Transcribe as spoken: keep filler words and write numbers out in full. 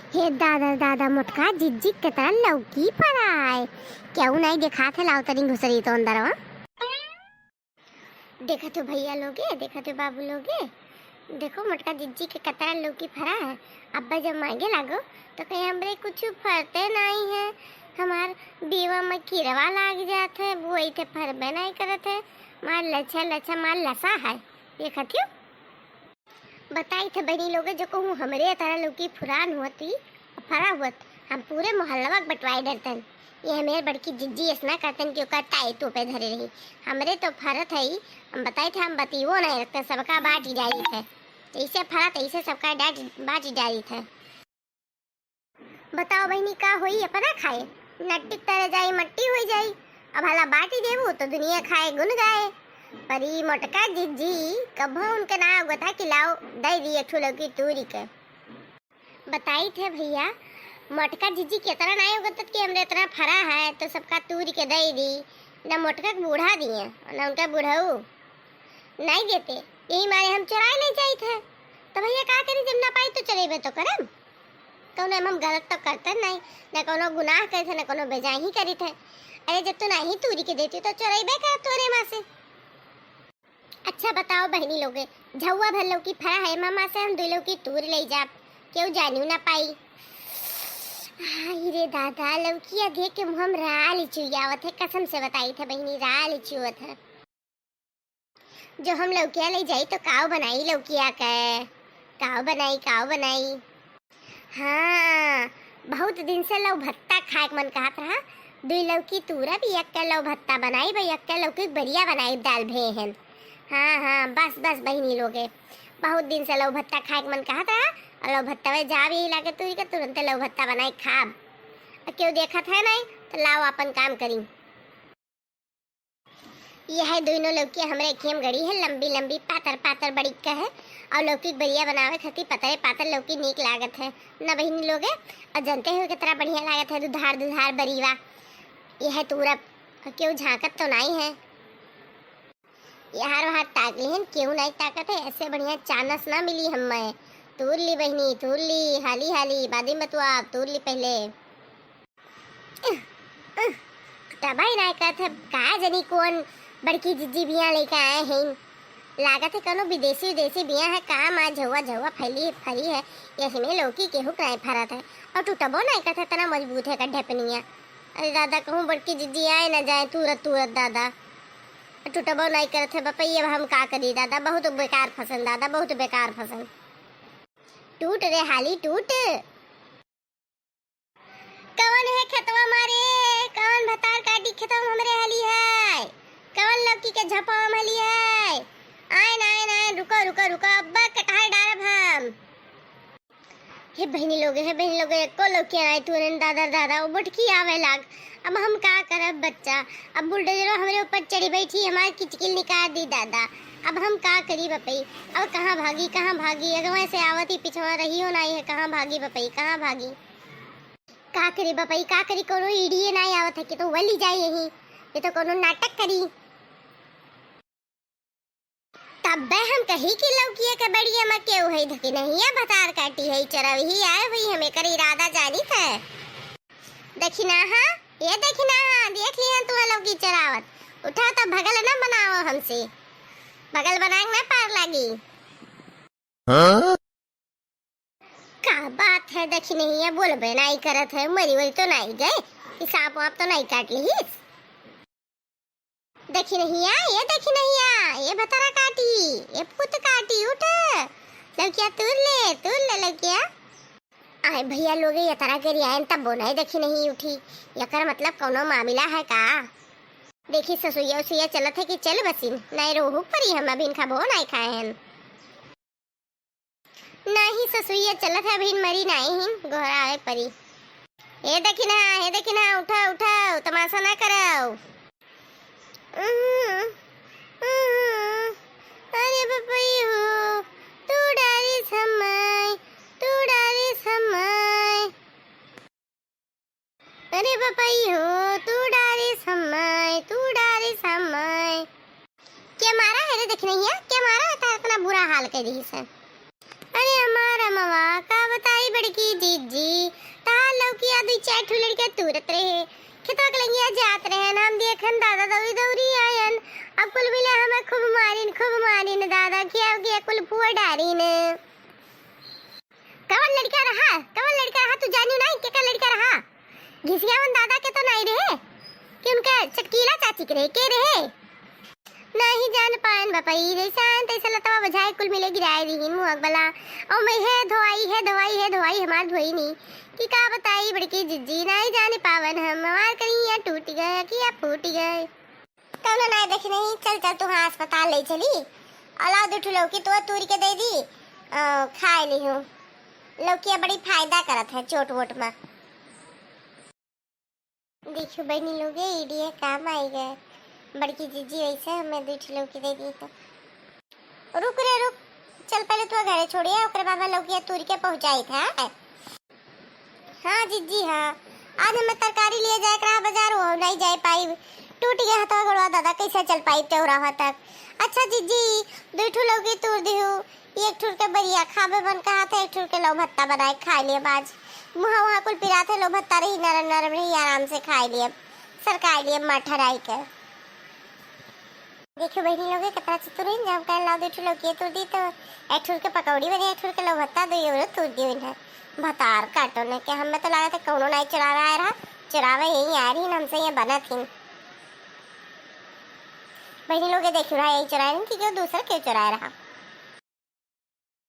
हे दादा, दादा, मोटका जिज्जी केतना लौकी फरा है। केहू नाई देखात है, लाओ तनी घुसरी तो अंदरवा। देखत हो भइया लोगे, देखत हो बाबू लोगे, देखो मोटका जिज्जी के केतना लौकी फरा है। अब्बा जब मांगे लागो तो कहे, "हमरे कुछ फरते नाई है, हमार बीवा में कीड़वा लाग जात है, बुआई थे फरबे नाई करत है, मार लच्छा लच्छा मार लसा है।" देखत हो। बताई थे बहिनी लोगे, जो कहूँ हमरे तरह लौकी फुरान होती, फरा होत, हम पूरे मोहल्लवा के बंटवाए डरतन। ये हमें बड़की जिज्जी ऐसना करतन कि ओकर ताई तो पे धरे रही। हमरे तो फरत है ही, हम बताई थे, हम बतीवो नहीं रखते, सबका बांट डाली थे। जैसे फरा तैसे सबका डांट, बांट डाली थे। बताओ बहिनी, का होई अपना खाए? नट्टी तरे जाई, मट्टी होई जाई। अब हला बाटी देबू तो दुनिया खाए गुन गाए। पर ई मोटका जिज्जी कभो उनके ना होता कि लाओ दे दी एक ठो लौकी तूरी के। बताई थे भइया, मोटका जिज्जी के इतना ना होता कि हमरे इतना फरा है तो सबका तूरी के दे दी। ना मोटका के बूढ़ा दिए, ना उनका बूढ़ऊ। नहीं देते, यही मारे हम चोराए ले जाई थे। तो भइया का करी, जब ना पाई तो चोरेबे तो करम। कौनो एम हम गलत तो करते नहीं, ना कौनो गुनाह करे थे, ना कौनो बेजाही करी थे। अरे जब तू नहीं तूरी के देती तो चोरेबे कर तोरे माँ से। अच्छा बताओ बहिनी लोगे, झउआ भर लौकी फरा है, मामा से हम दो लौकी तूर ले जाब, केहू जानियो ना पाई। आई रे दादा, लौकिया देख के मुँह में राल चुई आवत है, कसम से बताई थे बहिनी, राल चुवत है। जो हम लौकिया ले जाई तो काव बनाई लौकिया के? काव बनाई, काव बनाई? हाँ, बहुत दिन से लौ भत्ता खाए के मन कहत रहा। दुई लौकी तूरब, एक के लौ भत्ता बनाई, भाई एक के लौकी के बरिया बनाई, दाल भेहन। हाँ, हाँ, बस, बस बहिनी लोगे, बहुत दिन से लौ भत्ता खाए के मन कहत रहा। और लौ भत्ता में जाब यही लागे तूरी के, तुरंते लौ भत्ता बनाई खाब। और केहू देखत है नहीं, तो लाओ अपन काम करी। यह दोनों लौकी हमरे खेम गड़ी है, लंबी लंबी पातर पातर बड़ी का है। और लौकी के बरिया बनावे खातिर पतरे पातर लौकी नीक लागत है न बहिनी लोगे। और जानते हो कितना बढ़िया लागत है दुधार दुधार बरीवा। यह तूरब, और केहू झांकत तो नहीं है। यार वहाँ ताक लिहन, केहू नहीं ताकत है, ऐसे बढ़िया चानस ना मिली हमें। तूर ली बहिनी, तूर ली, हाली हाली, बादी में तू आप तूर ली पहले। तबाही ना कहत है, का जनी कौन बड़की जिज्जी बिया लेके आए हैं। लागत है कौनो विदेशी विदेशी बिया है, का माँ झौआ झौआ फैली फरी है, इसमें लौकी के हुक नहीं फरत है। और टूटबो नहीं कहत है, इतना मजबूत है का ढेपनिया। अरे दादा, कहूँ बड़की जिज्जी आए ना जाए, तुरत तुरत दादा। टूटबो नहीं करत है बपई, अब हम का करी दादा, बहुत बेकार फसल दादा, बहुत बेकार फसल। टूट रे हाली टूट। कवन है खेतवा मारे? कवन भतार काटी खेतवा में हमरे हली है? कवन लौकी के झपवा में हली है? आयन, आयन, आयन, रुको, रुको, रुको, अब्बा कटहर डारब हम। हे बहिनी लोगे, हे बहिनी लोगे, एको लौकी आए तू रे दादा, दादा, वो बुटकी आवे लाग। अब हम का करब बच्चा? अब बुलडोजरो हमरे ऊपर चढ़ी बैठी, हमार किचकिल निकाल दी दादा। अब हम का करी बपई? अब कहाँ भागी, कहाँ भागी? अगवा से आवत ही पिछवा रही हो ना है, कहाँ भागी बपई, कहाँ भागी? का करी बपई, का करी? कोनो ईडीए ना आवत है कि तो वली जाए यही, ये तो कोनो नाटक करी। तब्बे हम कही कि लौकिया के बड़िया में केहू है धकी नहीं है, भतार काटी है, चरवही आए हुई, हम एकर इरादा जानी थे। देखी ना हाँ, ये देखी ना हाँ, देख लिहन तू लौकी चरावत। उठा तो भगल ना बनाओ हमसे, भगल बनाए ना पार लागी। हाँ? का बात है, देखी नहीं है, बोलबे नहीं करत है, मरी वरी तो नहीं गए, कि सांप वाप तो नहीं काट लिहिस? देखी नहीं है, ये देखी नहीं है, ये भतारा काटी, ये पुत काटी, उठ, लौकिया तूर ले, तूर ले लौकिया। आए भैया लोग, ये तरह के रियायन तब बोनाई देखी नहीं उठी, यकर मतलब कोनो मामला है का? देखी ससुइया उसुइया चलत है कि चल बसिन, नहीं रोहू परी हम अभी इनका बो नहीं खाए हैं। नहीं ससुइया चलत है, अभी मरी नहीं हिन, गोहरावे परी। हे देखी ना, हे देखी ना, उठा, उठा, तमाशा ना कराओ। उहुं, उहुं, अरे बपई हो, तू डारी समय, तू डारी समय। अरे बपई हो, तू डारी समय, तू डारी समय। क्या मारा है रे देखनैया, क्या मारा है तार इतना बुरा हाल कर दी है? अरे हमारा मवा का बताई बड़की जीजी। एक ठो लड़का तूरत रहे, खेतवा के लंगिया जात रहे, हम देखन दादा दौरी दौरी आयन। अब कुल मिले हमें खूब मारिन, खूब मारिन दादा, खिया के कुल फुआ डारिन। कवन लड़का रहा, कवन लड़का रहा, तू जानियो नाहीं केकर लड़का रहा? घिसियावन दादा के तो नाहीं रहे कि उनका चटकीला चाची के रहे, के रहे? नाहीं जान पायन बपई, जैसा आयन तैसा लतवा बझाए कुल मिले गिराए दीहिन मुहक बला। और मैं हे धोआई, हे धोआई, हे धोआई, हमार धोई नहीं कि का बताई बड़की जिज्जी, नाहीं जान पावन हम, हमार करिया टूट गए, किया फूट गए। कौनो नाहीं देखी नहीं, चल चल तू हाँ अस्पताल ले चली। और लाओ दू ठो लौकी तो तूर के दे दी, अ, खाए ली हूँ। लौकिया बड़ी फायदा करत है चोट वोट में। देखियो बहनी लोगे, इडिये काम आई गए। बड़की जिज्जी वैसे हमें दू ठो लौकी दे दी तो। रुक रे रुक, चल पहले तू घरे छोड़िए, ओकरे बाद में लौकिया तूर के पहुँचाई था। हाँ जिज्जी हाँ, आज हमें तरकारी लिए जाए के रहा बाजार, वो नहीं जाए पाई, टूट गया हथवा गोड़वा दादा, कैसे चल पाई तेहरा तक। अच्छा जिज्जी, दू ठो लौकी तूर दिहू, एक ठुर के बरिया खाबे मन कहा था, एक ठुर के लौ भत्ता बनाए खा लिए बाज। मुहा वहाँ कुल पिरात है, लौ भत्ता रही नरम नरम रही, आराम से खाए लिए, सरकाए लिए मठराई के। देखियो बहनी लोगे, कितना चतुर है, जब कहे लाओ दू ठो लौकी तूर दी तो एक ठुर के पकौड़ी बनी, एक ठुर के लौ भत्ता दो, ये तूर दियो इन्हें। भतार काटो ने के, हमें तो लागत है कौनो नाई चुरावे आए रहा, चुरावे यही आए रही, हमसे ये बनत ही। बहनी लोगे देखियो रहा, यही चुराए नहीं थी, क्यों दूसरा क्यों चुराए रहा।